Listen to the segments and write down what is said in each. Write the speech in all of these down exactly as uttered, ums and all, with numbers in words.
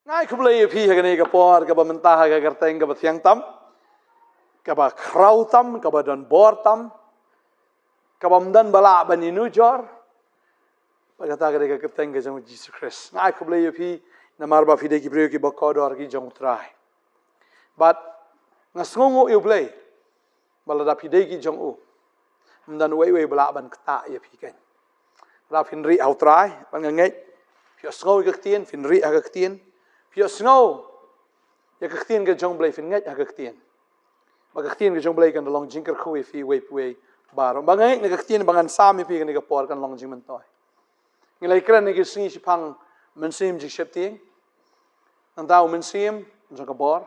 Nga ai khublei ïa phi ha kane ka por kaba mynta ha ka kyrteng kaba thiang tam, kaba khraw tam, kaba don bor tam, kaba ym don ba lah ban ïanujor. Bad kata ka dei ka kyrteng ka jong u Jisu Khrist. Nga ai khublei ïa phi namar ba phi dei ki briew kiba kordor ki jong u Trai. Bad nga sngewnguh ïa u Blei ba lada phi dei ki jong u, ym don uwei uwei ba lah ban ktah ïa phi keiñ. Lada phin rieh ha u Trai, bad nga ngeit phi ïohsngew ïa ka ktien, phin rieh ha ka ktien, phi ïohsngew ïa ka ktien ka jong u Blei, phin ngeit ha ka ktien. Ba ka ktien ka jong u Blei kan long jingkyrkhu ïa phi uwei pa uwei baroh. Ba nga ngeit na ka ktien ba ngan sam ïa phi kane ka por kan long jingmyntoi. Ngi la ïakren ha kine ki sngi shaphang mynsiem jingsheptieng. Nangta u mynsiem jong ka bor.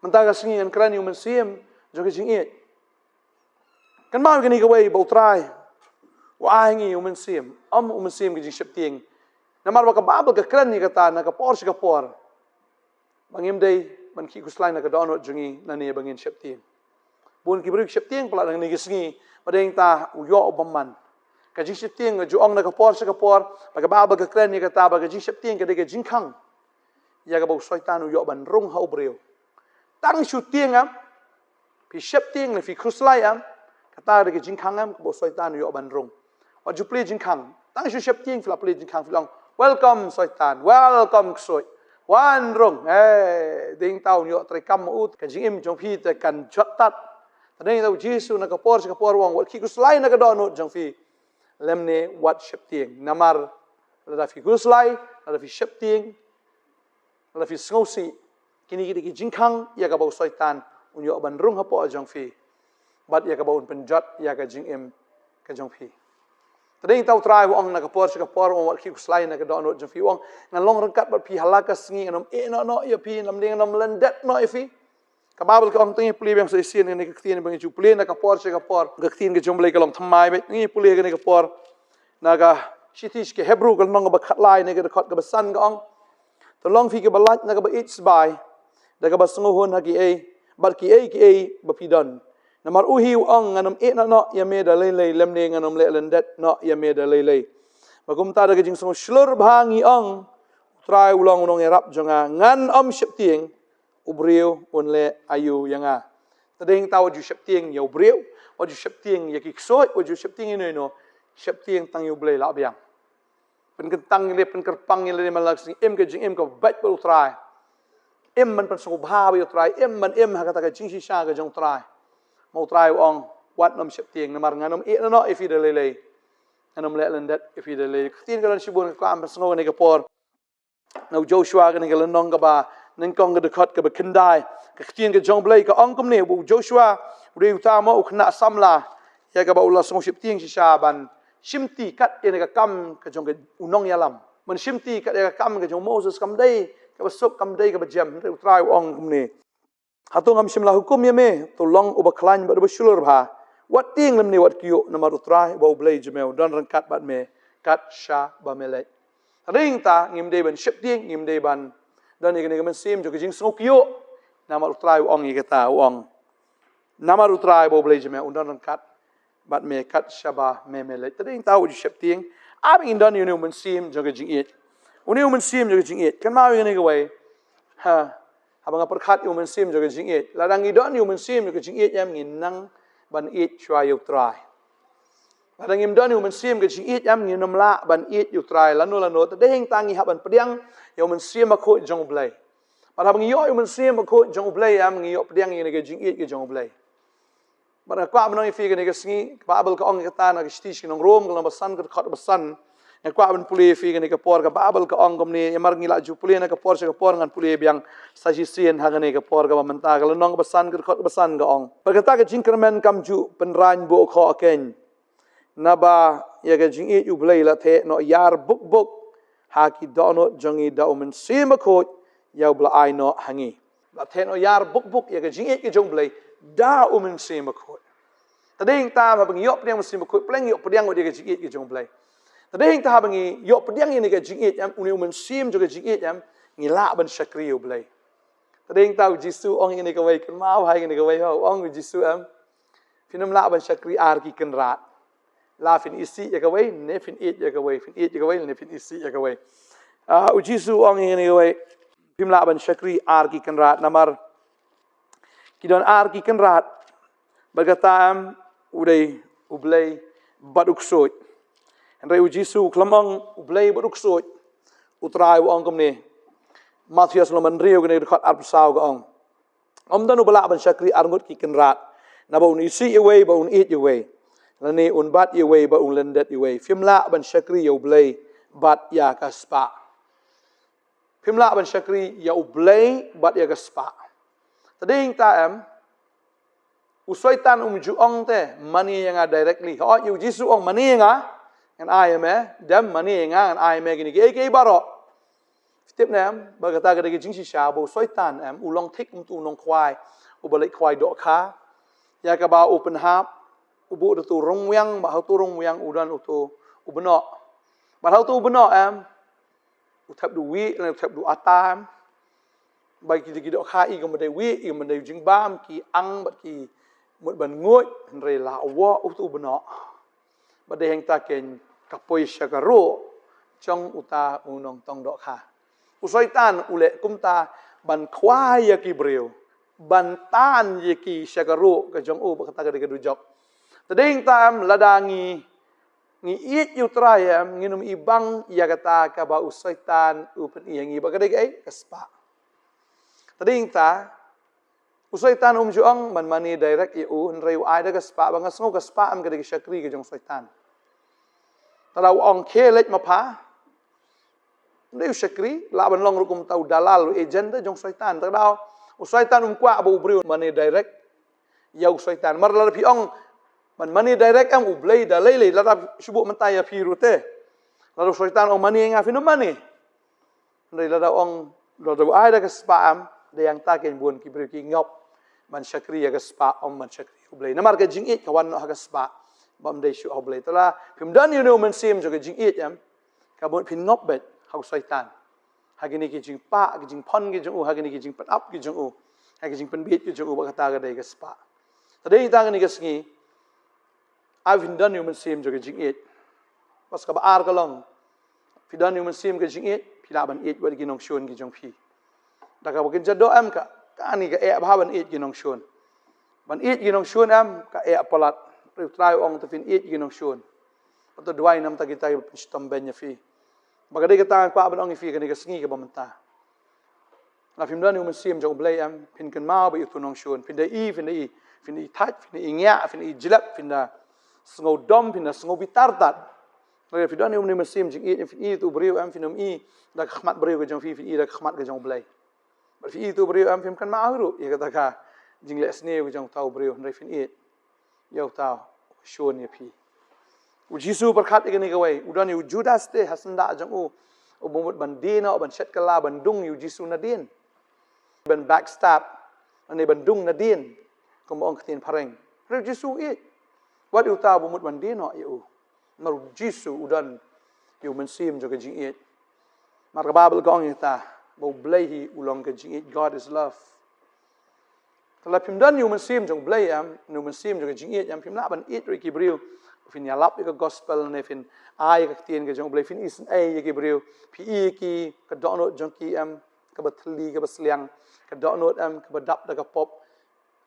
Mynta ka sngi ngan kren ïa u mynsiem jong ka jingïeit. Kynmaw ïa kane kawei ba u Trai u ai ha ngi u mynsiem, ym u mynsiem ka jingsheptieng. Namar ba ka Baibl ka kren ïa kata na ka por sha ka por. Ba ngim dei ban khih khuslai na ka dohnud jong ngi nangne ba ngin sheptieng. Bun ki briew ki sheptieng palat ha kine ki sngi, bad dei nangta u ïoh u bymman. Ka jingsheptieng ka ju ong na ka por sha ka por, ba ka Baibl ka kren ïa kata ba ka jingsheptieng ka dei ka jingkhang ïa kaba u Soitan u ïoh ban rung ha u briew. Tang shu tieng em, phi sheptieng ne phi khuslai em, kata ka dei ka jingkhang em kaba u Soitan u ïoh ban rung. Wat ju plie jingkhang. Tang shu sheptieng phi la plie jingkhang, phi la ong, "Welcome Soitan, welcome ksuid. Wan rung." Hei, dei nangta un ïoh treikam ma u, ka jingim jong phi te kan jot tad. Te dei nangta u Jisu na ka por sha ka por u ong, wat khih khuslai na ka dohnud jong phi, lymne wat sheptieng. Namar lada phi khuslai, lada phi sheptieng, lada phi sngewsih, kine ki dei ki jingkhang ïa kaba u Soitan un ïoh ban rung hapoh jong phi, bad ïa kaba un pynjot ïa ka jingim ka jong phi. Te dei nangta u Trai u ong na ka por sha ka por, u ong, wat khih khuslai na ka dohnud jong phi, u ong, ngan long ryngkat bad phi ha la ka sngi, ngan ym ïehnoh noh ïa phi, namar ngan ym lyndet noh ïa phi. Ka Baibl ka ong, to ngin pule biang sa shisien kane ka ktien ba ngi ju pule na ka por sha ka por. Ka ktien ka jong u Blei ka long thymmai beit, ngin pule kane ka por na ka shithi sha ki Hebru ka lynnong kaba khatlai ne ka dkhot kaba san ka ong, "To long phi kiba lait na kaba ïeit sbai da kaba sngewhun ha kiei bad kiei kiei ba phi don. Namar u hi u ong, ngan ym ïehnoh noh ïa me da lei lei, lymne ngan ym leh lyndet noh ïa me da lei lei." Ba kumta da ka jingsngew shlur bha ngi ong, u Trai u long u nongïarap jong nga, ngan ym sheptieng, u briew un leh aïu ïa nga. Te dei nangta wat ju sheptieng ïa u briew, wat ju sheptieng ïa ki ksuid, wat ju sheptieng ïa no ïa no, sheptieng tang ïa u Blei lah biang. Pynkyntang ïa lade, pynkyrpang ïa lade man la ka sngi, im ka jingim kaba beit bad u Trai. Im ban pynsngewbha bad u Trai, im ban im ha kata ka jingshisha ka jong u Trai. Ma u Trai u ong, wat nym sheptieng, namar ngan ym ïehnoh noh ïa phi da lei lei, ngan ym leh lyndet ïa phi da lei lei. Ka ktien ka don shibun, nga kwah ban pynsngew kane ka por na u Joshua kane ka lynnong kaba nyngkong, ka dkhot kaba khyndai. Ka ktien ka jong u Blei ka ong kumne, ba u Joshua u dei uta mo u khynnah samla ïa kaba u la sngewsheptieng shisha ban shimti kat ïa kane ka kam ka jong u nongïalam. Ban shimti kat ïa ka kam ka jong u Moses kam dei kaba suk, kam dei kaba jem. Hynrei u Trai u ong kumne, "Hato ngam shym la hukum ïa me? To long uba khlaiñ bad uba shlur bha. Wat tieng lymne wat kyiuh, namar u Trai uba u Blei jong me u don ryngkat bad me kat shaba me leit." Te dei nangta ngim dei ban sheptieng, ngim dei ban don ïa kane ka mynsiem jong ka jingsngewkyiuh. Namar u Trai u ong ïa kata, u ong, "Namar u Trai uba u Blei jong me u don ryngkat bad me kat shaba me me leit." Te dei nangta wat ju sheptieng. Ap ngin don ïa une u mynsiem jong ka jingïeit. Une u mynsiem jong ka jingïeit. Kynmaw ïa kane kawei. Ha. Haba nga pyrkhat ïa u mynsiem jong ka jingïeit. Lada ngi don ïa u mynsiem jong ka jingïeit em, ngin nang ban ïeit shuwa ïa u Trai. Lada ngim don ïa u mynsiem ka jingïeit em, ngin ym lah ban ïeit ïa u Trai lano lano. Te dei hangta ngi hap ban pdiang ïa u Mynsiem Bakhuid jong u Blei. Bad haba ngi ïoh ïa u Mynsiem Bakhuid jong u Blei em, ngi ïoh pdiang ïa kane ka jingïeit ka jong u Blei. Bad nga kwah ban ong ïa phi kane ka sngi, ka Baibl ka ong ïa kata na ka shithi sha ki nong Rom, ka lynnong ba san, ka dkhot ba san. Nga kwah ban pule ïa phi kane ka por, ka Baibl ka ong kumne, namar ngi la ju pule na ka por sha ka por, ngan pule biang sa shisien ha kane ka por kaba mynta, ka lynnong ba san, ka dkhot ba san ka ong, "Bad kata ka jingkyrmen kam ju pynraiñ buh khoh keiñ, naba ïa ka jingïeit u Blei la theh noh ïar buk buk ha ki dohnud jong ngi da u Mynsiem Bakhuid ïa uba la ai noh ha ngi." La theh noh ïar buk buk ïa ka jingïeit ka jong u Blei da u Mynsiem Bakhuid. Te dei hangta haba ngi ïoh pdiang u Mynsiem Bakhuid, pdiang, ïoh pdiang ïa ka jingïeit ka jong u Blei. Te dei hangta haba ngi ïoh pdiang ïa ka jingïeit em, une u mynsiem jong ka jingïeit em, ngi lah ban shakri ïa u Blei. Te dei hangta u Jisu u ong ïa kane kawei, kynmaw ha ïa kane kawei, ha, u ong u Jisu em, "Phin ym lah ban shakri ar ki kynrad. La phin isih ïa kawei, ne phin ïeit ïa kawei, phin ïeit ïa kawei, ne phin isih ïa kawei." Ah, u Jisu u ong ïa kane kawei, Phim lah ban shakri ar ki kynrad namar ki don ar ki kynrad. Bad kata em u dei U Blei bad u ksuid. Hynrei u Jisu u khlem ong U Blei bad u ksuid. U Trai u ong kumne. Mathaios lynnong hynriew kane ka dkhot arphew saw ka ong, ym don uba lah ban shakri arngut ki kynrad. Naba un isih ïa uwei bad un ïeit ïa uwei, lane un bat ïa uwei bad un lyndet ïa uwei. Phim lah ban shakri ïa U Blei bad ïa ka spah. Phim lah ban shakri ïa U Blei bad ïa ka spah. Te dei hangta em, u Soitan um ju ong te, mane ïa nga directly. Hooid, ïa u Jisu ong mane ïa nga, ngan ai ïa me. Dem mane ïa nga, ngan ai ïa me kine kiei kiei baroh. Phi tip ne em, ba kata ka dei ka jingshisha ba u Soitan em u long thik kum uto u nongkhwai uba leit khwai dohkha. Ïa kaba u pynhap, u buh da uto u rungwiang, bad ha uto u rungwiang u don uto u bnoh. Bad ha uto u bnoh em, u thep da u wieh, lane u thep da u ata em. Ba ki, ki dohkha i kam dei wieh, i kam dei jingbam, ki ang bad ki mut ban nguid, hynrei la u woh uto u bnoh. Bad dei hangta keiñ ka poi sha ka ruh jong uta u nongtong dohkha. U Soitan u leh kumta ban khwai ïa ki briew, ban tan ïa ki sha ka ruh ka jong u, bad kata ka dei ka dujok. Te dei hangta em, lada ngi, ngi ïeit ïa u Trai em, ngin ym ibang ïa kata kaba u Soitan u pyni ïa ngi, bad ka dei kaei? Ka spah. Te dei hangta u Soitan um ju ong ban mane direct ïa u, hynrei u ai da ka spah, ba nga sngew ka spah em ka dei ka shakri ka jong u Soitan. Te lada u ong khie leit ma pha, ym dei u shakri, lah ban long ruh kumta u dalal, u agent jong u Soitan. Te lada u Soitan um kwah ba u briew mane direct ïa u Soitan. Mar lada phi ong ban mane direct em, U Blei da lei lei, lada shu buh mynta ïa phi ruh te. Lada u Soitan ong mane ïa nga, phin ym mane. Hynrei lada ong, lada u ai da ka spah em, dei hangta keiñ bun ki briew ki ngop ban shakri ïa ka spah, ym ban shakri ïa U Blei. Namar ka jingïeit ka wan noh ha ka spah, bym dei shuh ha U Blei. Te lada phim don ïa une u mynsiem jong ka jingïeit em, ka mut phin ngop beit ha u Soitan, ha kine ki jingpah, ki jingphon ki jong u, ha kine ki jingpynap ki jong u, ha ki jingpynbieit ki jong u, bad kata ka dei ka spah. Te dei hangta kane ka sngi, ai phin don ïa u mynsiem jong ka jingïeit. Bad kaba ar ka long, phi don ïa u mynsiem ka jingïeit, phi lah ban ïeit wat ki nongshun ki jong phi. Da kaba kynja doh em, ka, kane ka eh bha ban ïeit ki nongshun. Ban ïeit ki nongshun em ka eh palat. Hynrei u Trai u ong te phin ïeit ki nongshun. Bad to duwai namar kita kiba pynshitom bein ïa phi. Bad ka dei kata nga kwah ban ong ïa phi kane ka sngi kaba mynta. Lada phim don ïa u mynsiem jong U Blei em, phin kynmaw beit ïa uto u nongshun. Phin da i, phin da i, phin da i thait, phin da i ngiah, phin da i jlep, phin da sngew dom, phin da sngew bitar tad. Lada phi don ïa une u mynsiem jingïeit em, phin i ïa uto u briew em, phin ym i da ka khmat briew ka jong phi, phin i da ka khmat ka jong U Blei. Bad phi i ïa uto u briew em, phim kynmaw ruh ïa kata ka jingleh sniew ka jong uta u briew, hynrei phin ïeit ïa uta u shun ïa phi. U Jisu u pyrkhat ïa kane kawei, u don ïa u Judas te ha syndah jong u, uba mut ban die noh, ban shet kylla, ban dung ïa u Jisu nadien. Ban backstab, lane ban dung nadien, kumba ong ka ktien phareng. Hynrei u Jisu u ïeit. Wat ïa uta uba mut ban die noh ïa u. Namar u Jisu u don ïa u mynsiem jong ka jingïeit. Namar ka Baibl ka ong ïa kata, ba U Blei hi u long ka jingïeit, God is love. Te lada phim don ïa u mynsiem jong U Blei em, ne u mynsiem jong ka jingïeit em, phim lah ban ïeit ruh ïa ki briew. Phin ïalap ïa ka gospel, ne phin ai ïa ka ktien ka jong U Blei, phin isynei ïa ki briew. Phi i ïa ki, ka dohnud jong ki em, kaba thylli, kaba sliang, ka dohnud em, kaba dap da ka pop.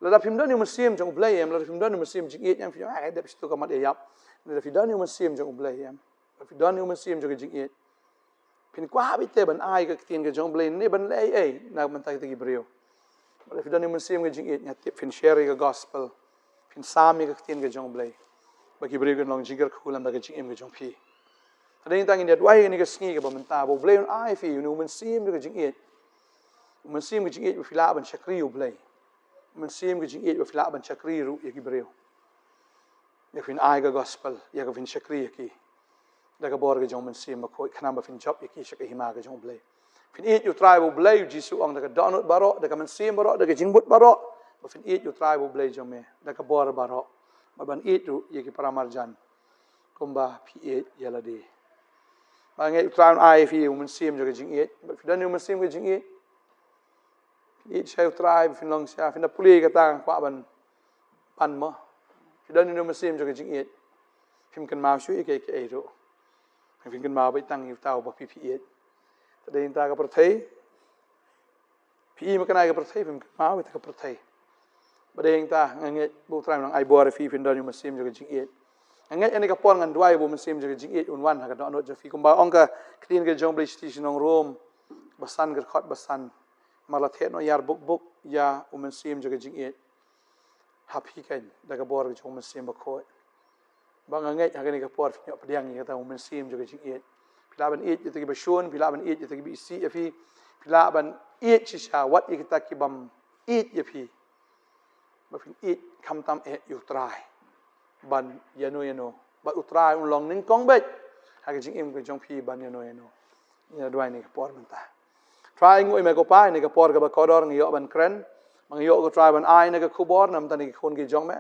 Lada phim don ïa u mynsiem jong U Blei em, lada phim don ïa u mynsiem jingïeit em, phi ong, ah, dep shitu ka mat ïa ïap. Lada phi don ïa u mynsiem jong U Blei em, lada phi don ïa u mynsiem jong ka jingïeit, phin kwah beit te ban ai ka ktien ka jong U Blei, ne ban leh ei ei na ka bynta kita ki briew. Lada phi don ïa u mynsiem ka jingïeit, nga tip phin share ïa ka gospel, phin sam ïa ka ktien ka jong U Blei, ba ki briew kin long jingkyrkhu lem bad ka jingim ka jong phi. Te dei hangta ngin ïa duwai ïa kane ka sngi kaba mynta, ba U Blei un ai ïa phi une u mynsiem ka jingïeit. U mynsiem ka jingïeit ba phi lah ban shakri U Blei. U mynsiem ka jingïeit ba phi lah ban shakri ruh ïa ki briew. Ïa ka phin ai ka gospel, ïa ka phin shakri ïa ki da ka bor ka jong u Mynsiem Bakhuid, khnang ba phin jop ïa ki sha ka hima ka jong U Blei. Phin ïeit ïa u Trai bad U Blei, u Jisu u ong da ka dohnud baroh, da ka mynsiem baroh, da ka jingmut baroh, ba phin ïeit ïa u Trai bad U Blei jong me da ka bor baroh. Bad ban ïeit ruh ïa ki paramarjan kumba phi ïeit ïa lade. Ba ngeit u Trai un ai ïa phi u mynsiem jong ka jingïeit. Ba phi don ïa u mynsiem ka jingïeit, phin ïeit shai u Trai, phin long sha, phin da pule kata nga kwah ban pan mo. Phi don ïa u mynsiem jong ka jingïeit, phim kynmaw shuh ïa kiei kiei ruh. Phin kynmaw beit tang ïa uta uba phi phi ïeit. Te dei hangta ka pyrthei Phi i ma kane ka pyrthei, phim kynmaw ïa kata ka pyrthei. Bad hangta nga ngeit ba U Trai un nang ai bor ïa phi, phin don ïa u mynsiem jong ka jingïeit. Nga ngeit ha kane ka por, ngan duwai ba u mynsiem jong ka jingïeit un wan ha ka dohnud jong phi, kumba ong ka ktien ka jong U Blei sha ki shnong Rom ba san, ka dkhot ba san. Namar la theh noh ïar buk buk ïa u mynsiem jong ka jingïeit ha phi keiñ da ka bor jong u Mynsiem Bakhuid. Ba nga ngeit ha kane ka por phin ïoh pdiang ïa kata u mynsiem jong ka jingïeit. Phi lah ban ïeit ïa kita kiba shun, phi lah ban ïeit ïa kita kiba isih ïa phi. Phi lah ban ïeit shisha wat ïa kita kibym ïeit ïa phi. Ba phin ïeit khamtam eh ïa U Trai ban ïano ïano. Bad U Trai un long nyngkong beit ha ka jingim ka jong phi ban ïano ïano. Nga duwai ha kane ka por mynta. Trai, nguh ïa me ko Pa, ha kane ka por kaba kordor nga ïoh ban kren. Ba nga ïoh ko Trai ban ai kane ka khubor na ka bynta ki khun ki jong me.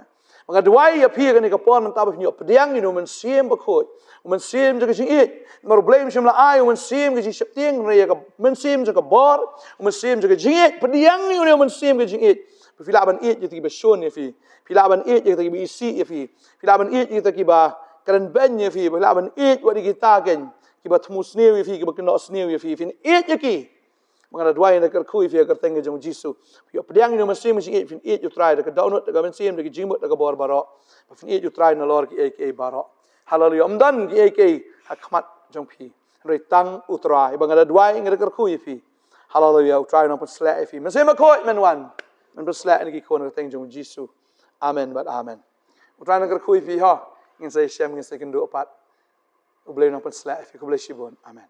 Ba nga duwai ïa phi ha kane ka por mynta ba phin ïoh pdiang ïa u Mynsiem Bakhuid, u mynsiem jong ka jingïeit. Namar U Blei um shym la ai u mynsiem ka jingsheptieng, hynrei ïa ka mynsiem jong ka bor, u mynsiem jong ka jingïeit. Pdiang ïa une u mynsiem ka jingïeit ba phi lah ban ïeit ïa kita kiba shun ïa phi. Phi lah ban ïeit ïa kita kiba isih ïa phi. Phi lah ban ïeit ïa kita kiba kren beiñ ïa phi. Phi lah ban ïeit wat ïa kita keiñ kiba thmu sniew ïa phi, kiba kynnoh sniew ïa phi. Phin ïeit ïa ki. Ba nga da duwai, nga da kyrkhu ïa phi ha ka kyrteng ka jong U Jisu. Phi ïoh pdiang ïa une u mynsiem ka jingïeit, phin ïeit ïa U Trai da ka dohnud, da ka mynsiem, da ka jingmut, da ka bor baroh. Ba phin ïeit ïa U Trai nalor kiei kiei baroh. Haleluya. Ym don kiei kiei ha khmat jong phi, hynrei tang U Trai. Ba nga da duwai, nga da kyrkhu ïa phi. Haleluya. U Trai un nang pynshlur ïa phi. Mynsiem Bakhuid, men wan, men pynshlur ïa ki khun ha ka kyrteng jong U Jisu. Amen bad amen. U Trai un nang kyrkhu ïa phi, ho. Ngin sa ïashem, ngin sa ïakynduh pat. U Blei un nang pynshlur ïa phi. Khublei shibun. Amen.